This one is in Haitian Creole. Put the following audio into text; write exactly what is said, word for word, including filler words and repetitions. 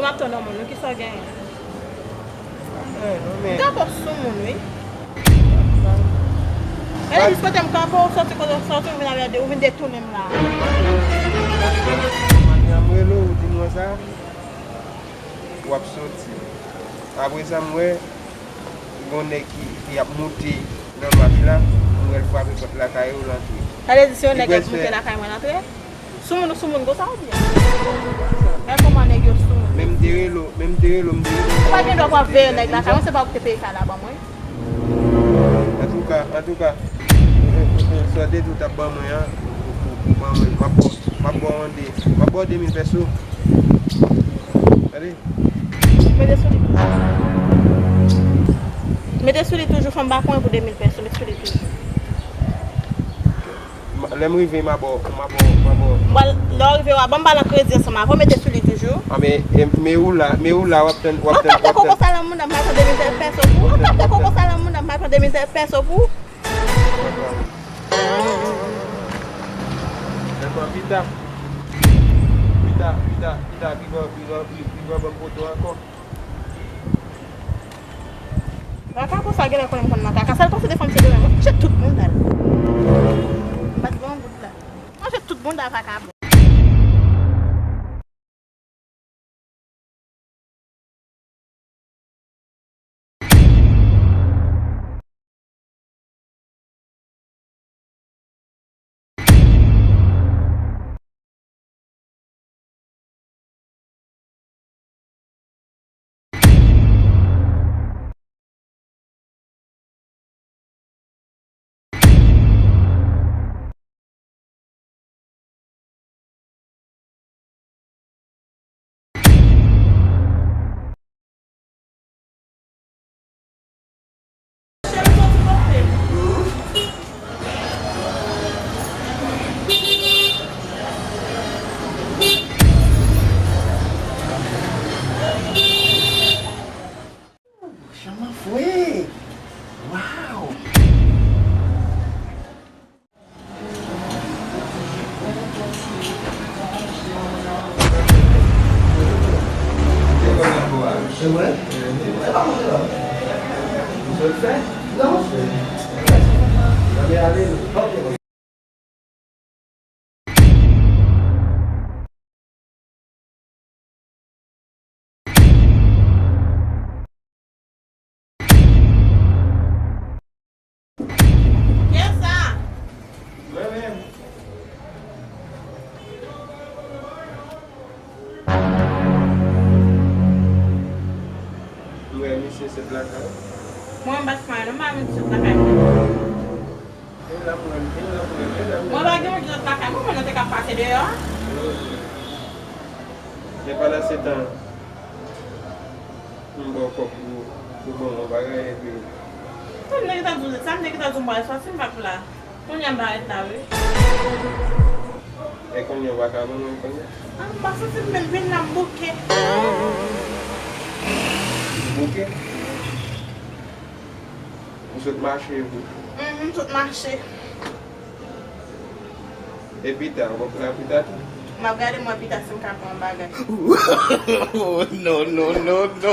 Ap tann yon moun, wi, kisa w genyen? Anyen non, men. Gade w sou moun, wi. E jis kote m kanpe, w soti kote w soti, ou vin avè de, ou vin detounen m la. Maten an, m rele w, ou di m konsa, w ap soti. Apre sa, m wè, gon nèg ki, ki ap moute nan mach la, m wè l frape pòt lakay ou, l antre. Sa vle di se yon nèg k ap moute lakay mwen, l antre? Sou moun ou sou moun konsa ou byen? Gade kòman nèg yo sou moun. Men m te rele w, men m te rele w, m te rele w. Ou pa gen dwa pou ap veye nèg lakay mwen, se pa ou ki te peye kay la ban mwen. Antouka, antouka, sa w te di w t ap ban mwen an, ou, ou, ou ban mwen, m ap ba w, m ap ba w an de, m ap ba w de mil pèso. Tande? Mete sou li toujou. Mete sou li toujou, fò m pa konnen pou de mil pèso, mete sou li toujou. M, lè m rive, m a ba w, m a ba w, m a ba w. Bon, lè w rive, w a ban m balan kredi ansanm avè w, mete sou li toujou. A, men, e, men ou la, men ou la, w ap tann, w ap tann, w ap tann. Mwen pa poko konsa nan moun nan, m pa pran de mil pèso pou ou. Mwen pa poko konsa nan moun nan, m pa pran de mil pèso pou ou. Pita, pita, pita, pita, pi bon, pi bon, pi, pi bon, ban m poto ankò. Vakabon sa genlè konnen m konn nan kaka. Sa l panse de fanm se de menm. Manje tout bounda l. M pa t gen yon goud la. Manje tout bounda vakabon. Chanm an fre! Waw! Se vre? Se pa mwen non. Ou sot fè? Non. Nan men ale nou. Ok. Kiyès sa? Mwen menm. Mwen, misye se plaka. Mwen, m pa t fè anyen non, m pa menm sot lakay mwen. Mwen pa gen yon lòt lakay mwen, mwen te ka pase deyò a. Men pandan se tan, m ba w kòb pou, pou bon yon bagay, epi. Sa m te gentan di w, sa m te gentan di w m pral sòti, m p ap la. Kounye a m pa ret la, wi. E kounye a w pa ka ban mwen kounye a? A, m pa santi m menm vin la, m bouke. Bouke? Ou sot mache, ou? Mhm, m sot mache. E pita, ou p ap la pita tou? M ap gade m wè pita si m ka pran yon bagay. No, no, no, no.